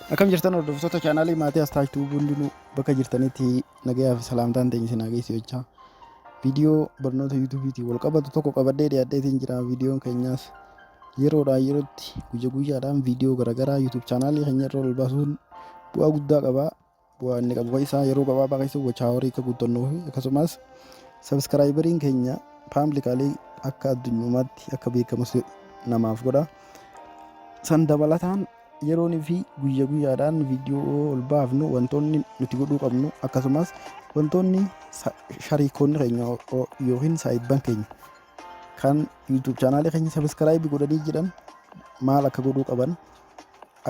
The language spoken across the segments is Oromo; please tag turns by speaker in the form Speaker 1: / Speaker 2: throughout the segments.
Speaker 1: Akkam jirtan, hordoftoota chaanaalii maatii Astaachtuu? Hundinuu bakka jirtanitti nagayaa fi salaamtaan teenya isin haa geessu jechaa, viidiyoo barnoota YouTubeiitiin wal qabatu tokko qabadhee dhiyaadheetiin jira. Viidiyoon keenyaas yeroodhaa yerootti, guyya guyyaadhaan viidiyoo garaagaraa YouTube chaanaalii keenya irra ol baasuun bu'aa guddaa qaba. Bu'aa inni qabu isaa yeroo gabaabaa keessa watch hourii akka guuttannuu fi akkasumas subscriberiin keenya publicly akka addunyumaatti akka beekamus namaaf godha. San dabalataan yeroonii fi guyya guyyaadhaan viidiyoo ol baafnu wantoonni nuti godhuu qabnu, akkasumas wantoonni shariikoonni keenya yookiin saayibban keenya kan YouTube chaanaalii keenya subscribe godhanii jiran maal akka godhuu qaban,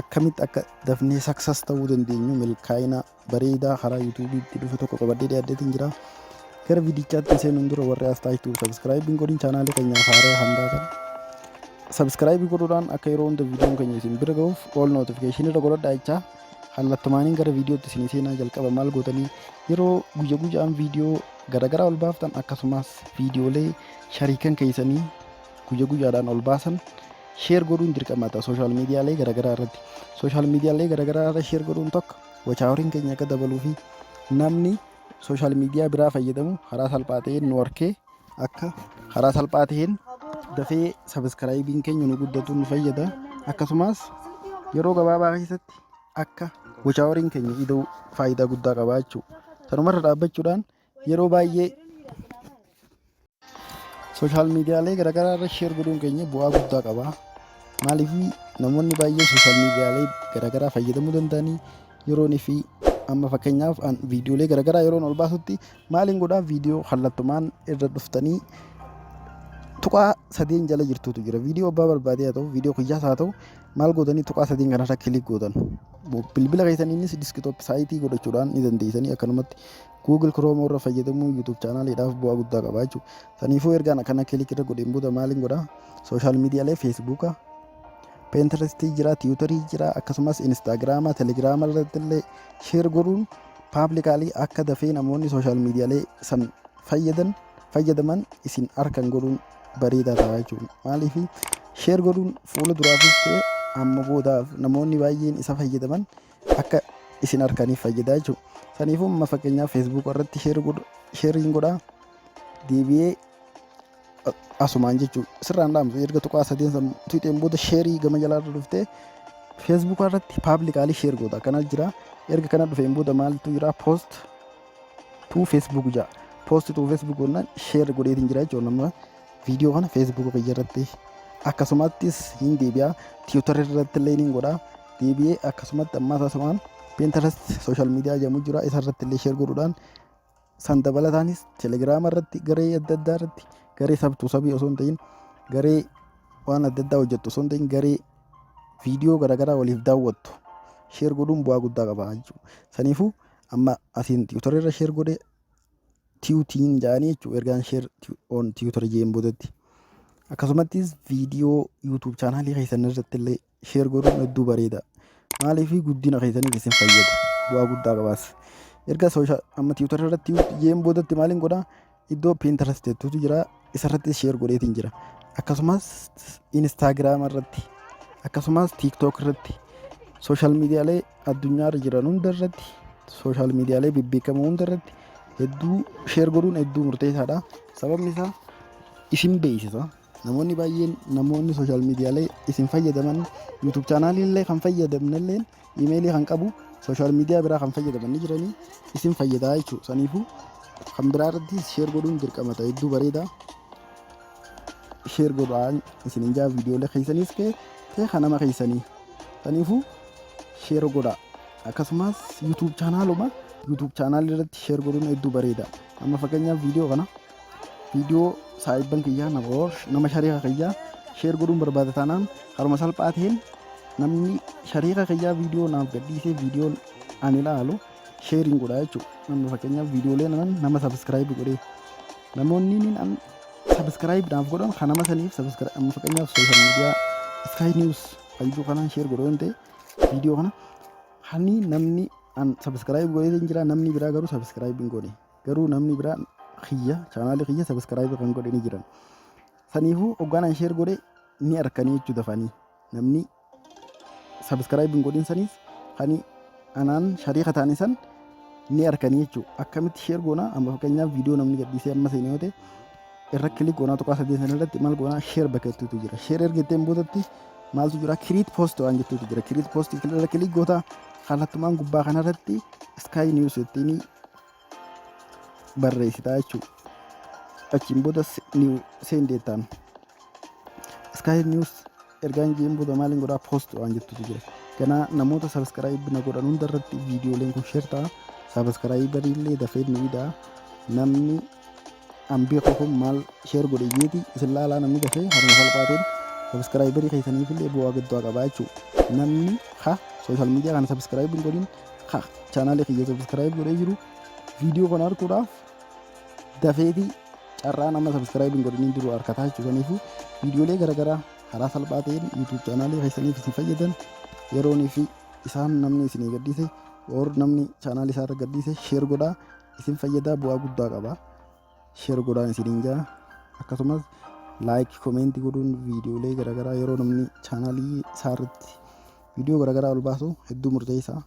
Speaker 1: akkamitti akka dafnee success ta'uu dandeenyu, milkaa'ina bareedaa karaa YouTubeiitti dhufu tokko qabadhee dhiyaadheetiin jira. Gara viidichaatti seenuun dura, warri as taasisu subscribe godhin, chaanaalii keenyaaf haaraa kan taatan subscribe godhuudhaan akka yeroo hunda viidiyoon keenya isin bira gahuuf all notification irra godhadhaa jechaa, kallattumaaniin gara viidiyootti isin seenaa. Jalqaba maal gootanii? Yeroo guyya guyyaan viidiyoo garaagaraa ol baaftan, akkasumas viidiyoolee shariikan keessanii guyya guyyaadhaan ol baasan share godhuun dirqama ta'a social medialee garaagaraa irratti. Social medialee garaagaraa irra share godhuun tokko watch houriin keenya akka dabaluu fi namni social media biraa fayyadamu karaa salphaa ta'een nu arkee akka karaa salphaa ta'een dafee subscribeiin keenya nu guddatu nu fayyada. Akkasumas yeroo gabaabaa keessatti akka watch houriin keenya ida'u faayidaa guddaa qaba jechuudha. Sanumarra dhaabbachuudhaan yeroo baay'ee social medialee garaagaraa irra share godhuun keenya bu'aa guddaa qaba. Maaliif? Namoonni baay'een social medialee garaagaraa fayyadamuu danda'anii yeroonii fi amma fakkeenyaaf viidiyoolee garaagaraa yeroon ol baasutti maaliin godhaa? Viidiyoo kallattumaan irra dhuftanii tuqaa sadeen jala jirtutu jira. Viidiyoo abbaa barbaadee haa ta'u, viidiyoo kiyyaas haa ta'u, maal gootanii? Tuqaa sadeen kanarra click gootan. Bilbila keessaniinis desktop site godhachuudhaan ni dandeessanii. Akkanumatti Google Chrome irra fayyadamuu YouTube chaanaaliidhaaf bu'aa guddaa qaba jechuudha. Saniifuu ergaan akkana click irra godheen booda maaliin godhaa? Social medialee Facebooka, Pinterestii jira, Twitterii jira, akkasumas Instagrama, Telegrama irratti illee share godhuun publicly akka dafee namoonni social medialee san fayyadaman isin harkan godhuun bareedaa ta'a jechuudha. Maaliif? Share godhuun fuula duraafis ta'e amma boodaaf namoonni baay'een isa fayyadaman akka isin harkaniif fayyada jechuudha. Saniifuu amma fakkeenyaaf Facebook irratti shareiin godhaa, deebi'ee asumaan jechuudha. Sirraan dhaamsu erga tuqaa sadeen san tuqxeen booda share gama jalaarra dhuftee Facebook irratti publicly share goota. Akkana jira. Erga kana dhufeen booda maaltu jira? Post to Facebook jira. Post to Facebook gonnaan share godheetiin jira jechuudha. Nama viidiyoo kana Facebook kiyya irratti akkasumattis hin deebi'a. Twitter irratti illee ni godha. Deebi'ee akkasumatti ammas asumaan Pinterest social media jedhamu jira. Isa irratti illee share godhuudhaan, san dabalataanis Telegrama irratti, garee adda addaa irratti, garee sabtuu sabii osoo hin ta'in, garee waan adda addaa hojjettu osoo hin ta'in, garee viidiyoo garaagaraa waliif daawwattu share godhuun bu'aa guddaa qaba jechuudha. Saniifuu amma asiin Twitter irra share godhee tweetiin jedhanii jechuudha, ergaan share on Twitter jeen boodatti. Akkasumattis viidiyoo YouTube chaanaalii keessan irratti illee share godhuun hedduu bareeda. Maaliif? Guddina keessaniif isin fayyada. Bu'aa guddaa qabaas. Erga social amma Twitter irratti jeen boodatti maaliin godhaa? Iddoo Pinterest jettutu jira. Isarratti share godheetiin jira. Akkasumas Instagram irratti, akkasumas TikTok irratti, social medialee addunyaarra jiran hunda irratti, social medialee bebbeekamoo hunda irratti hedduu share godhuun hedduu murteessaadha. Sababni isaa isin beeksisa. Namoonni baay'een, namoonni social medialee isin fayyadaman, YouTube chaanaalii illee kan fayyadamnellee, iimeelii kan qabu, social media biraa kan fayyadaman ni jiranii, isin fayyadaa jechuudha. Saniifuu kan biraa irratti share godhuun dirqama ta'e, hedduu bareeda. Share godhaan isin hin jaa, viidiyoolee keessanis ta'e kan nama keessanii. Saniifuu share godhaa. Akkasumas YouTube chaanaaluma YouTube chaanaalii irratti share godhuun hedduu bareeda. Amma fakkeenyaaf viidiyoo kana, viidiyoo saayibban kiyyaa, nama shariika kiyyaa share godhuun barbaada taanaan, karuma salphaa ta'een namni shariika kiyyaa viidiyoo naaf gadhiisee viidiyoon ani ilaalu shareiin godhaa jechuudha. Nama fakkeenyaaf viidiyoolee nama subscribe godhee, namoonni an subscribe naaf godhan kan nama saniif subscribe, amma fakkeenyaaf social media Sky News fayyaduu kanaan share godhuu yoo ta'e, viidiyoo kana hani namni an subscribe godhee jira, namni biraa garuu subscribe hin godhe, garuu namni biraa kiyya chaanaalii kiyya subscribe kan godhe ni jiran. Saniifuu hoggaan an share godhe ni arkanii jechuu dafanii, namni subscribe hin godhin saniis Kan anaan shariika ta'anii san ni arkanii jechuudha. Akkamitti share goona? Amma fakkeenyaaf viidiyoo namni gadhiisee amma seene yoo ta'e, irra click goonaa, tuqaa sadeen sana irratti maal goonaa? Share bakka jettuutu jira. Share erga jetteen boodatti maaltu jira? Create post waan jettuutu jira. Create post irra click goota, kallattumaan gubbaa kanarratti Sky News jettiin barreessitaa jechuudha. Achiin booda send jettaan. Sky News ergaan jeen booda maaliin godhaa? Post waan jettutu jira. Ganaa namoota subscribe na godhan hunda irratti viidiyooleen kun share ta'a. Subscriberiillee dafee nu hidhaa. Namni an beeku kun maal share godhe jeeti isin laalaa, namni dafee haruma salphaateen subscriberii keessaniifillee bu'aa guddaa qabaa jechuudha. Namni ha social media kana subscribe hin godhin, ha channelii kiyya subscribe godhee jiru viidiyoo kana arguudhaaf dafeetii carraa nama subscribe hin godhiniin jiru harkataa jechuudha. Kanaafuu viidiyoolee garaagaraa karaa salphaa ta'een YouTube channelii keessaniif isin fayyadan yeroonii fi isaan namni isinii gadhiise or namni channelii isaa irra gadhiise share godhaa, isin fayyadaa, bu'aa guddaa qaba. Share godhaan isiniin jaa. Akkasumas like, commentii godhuun viidiyoolee garaagaraa yeroo namni channelii isaa irratti viidiyoo garaagaraa ol baasu hedduu murteessaa.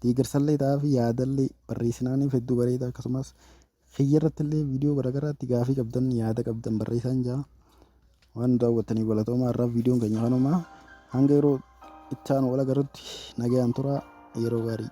Speaker 1: Deeggarsallee ta'aa fi yaadallee barreessinaaniif hedduu bareeda. Akkasumas kiyya irratti illee viidiyoo garaagaraatti gaafii qabdan, yaada qabdan barreessaan jaa. Waan daawwattaniif galatoomaa. Irraa viidiyoon keenya kanuma. Hanga yeroo itti aanu wal agarrutti nagayaan turaa, yeroo gaarii.